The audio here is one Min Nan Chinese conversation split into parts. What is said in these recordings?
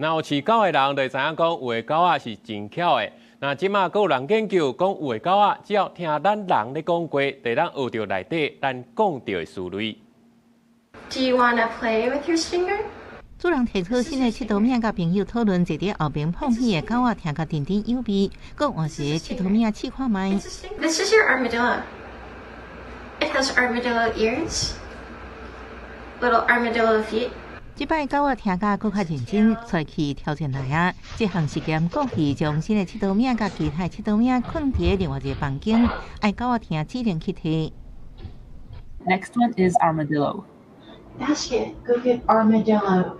若有飼狗的人就會知影講，有的狗仔是真巧的。那這馬閣有人研究講，有的狗仔只要聽咱人咧講話，就會當學著內底咱講著的詞彙。 Do you wanna play with your stinger? 主人提出新的𨑨迌物仔，佮朋友討論，坐佇後邊碰耳的狗仔聽甲津津有味，閣換一個𨑨迌物仔試看覓。 This is your armadillo. It has armadillo ears, little armadillo feet. 這擺狗仔聽甲閣較認真，出去挑戰來啊！這項實驗故意將新的𨑨迌物仔佮其他𨑨迌物仔囥佇另外一個房間，愛狗仔聽指令去提。 Next one is armadillo. Basket, go get armadillo.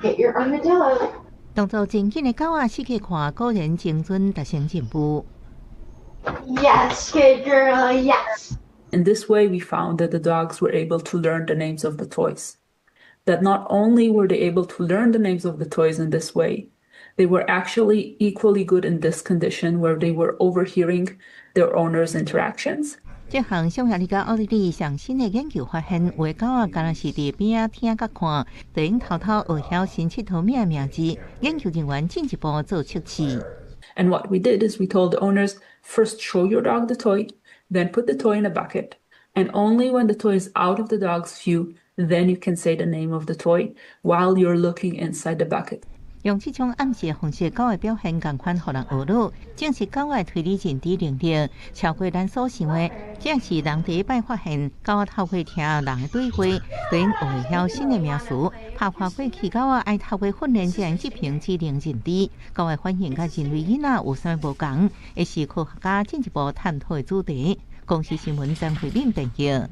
Get your armadillo. 動作真緊的狗仔四界看，果然精準達成任務。 Yes, good girl, yes. In this way, we found that the dogs were able to learn the names of the toys. That not only were they able to learn the names of the toys in this way, they were actually equally good in this condition where they were overhearing their owners' interactions. 這項匈牙利佮奧地利上新的研究發現，有的狗仔敢若是佇邊仔聽佮看，就用偷偷學曉新𨑨迌物仔名字。研究人員進一步做測試。 And what we did is we told the owners, first show your dog the toy, then put the toy in a bucket, and only when the toy is out of the dog's view, then you can say the name of the toy while you're looking inside the bucket. 用這種暗示的方式，狗的表現仝款予人學腦，證實狗的推理認知能力超過咱所想的。這是人第一擺發現，狗仔透過聽人的對話，就用學會曉新的名詞。拍破過去狗仔愛透過訓練才能執行指令認知。狗的反應佮人類囡仔有啥物無仝，會是科學家進一步探討的主題。公視新聞張惠敏編譯。